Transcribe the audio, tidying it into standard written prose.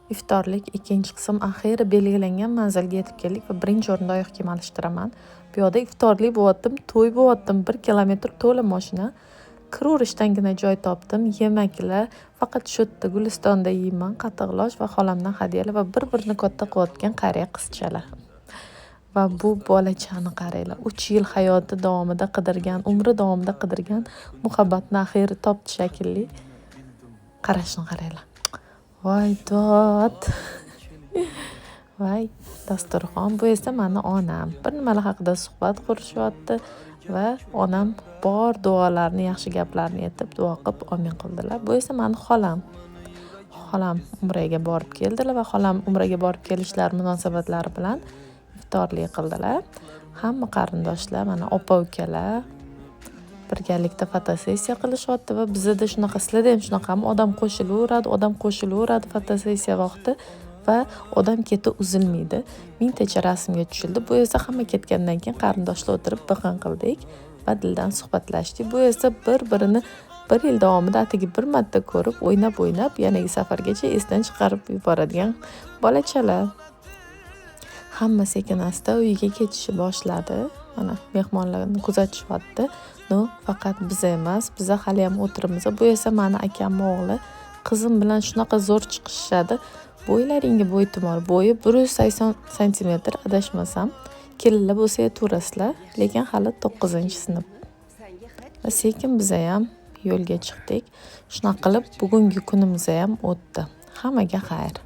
Iftorlik ikkinchi qism. Axiyri belgilangan manzilga yetib keldik va birinchi o'rinda oyoq kiyim alishtiraman. Bu yoqda iftorlik bo'lyaptim, to'y bo'lyaptim, 1 kilometr to'la moshina. Kiraverishdangina joy topdim. Yemaklar faqat shu yerda, Gulistonda yeyman. Qatiq, losh va xolamdan hadyalar va bir-birini katta qilayotgan qariya qizchalar. Va bu bolachani qaranglar. 3 yil hayoti davomida qidirgan, umri davomida qidirgan muhabbatni axiyri topdi shekilli. Qarashni qaranglar. Voy dod. Voy dasturxon. Bu esa mani onam. Bir nimalar haqida suhbat qurishyapti va onam bor duolarni, yaxshi gaplarni aytib, duo qilib, omin qildilar. Bu esa mani xolam. Xolam umraga borib keldilar va xolam umraga borib kelishlari munosabatlari bilan iftorlik qildilar. Hamma qarindoshlar, mana opa ukalar birgalikda fotosessiya qilishyapti va bizada shunaqa, sizlarda ham shunaqami? Odam qo'shilaveradi, odam qo'shilaveradi fotosessiya vaqti va odam keti uzilmaydi. Mingtacha rasmga tushildi. Bu esa hamma ketgandan keyin qarindoshlar o'tirib biqin qildik va dildan suhbatlashdik. Bu esa bir-birini bir yil davomida atigi bir marta ko'rib, o'ynab-o'ynab, yanagi safargacha esdan chiqarib yuboradigan bolachalar. Hamma sekin asta uyiga ketishni boshladi. Mana mehmonlarni kuzatishyapti. Но, faqat biza emas, biza haliyam o'tiribmiz. Bu esa mani akamni o'g'li. Qizim bilan shunaqa zo'r chiqishishadi. Bo'ylaringga bo'ytumor. Bo'yi 180 santimetr adashmasam. Kelinlar bo'lsa aytaverasizlar, lekin hali 9-sinf. Va sekin bizayam yo'lga chiqdik. Shunaqa qilib bugungi kunimiz ham o'tdi. Hammaga xayr.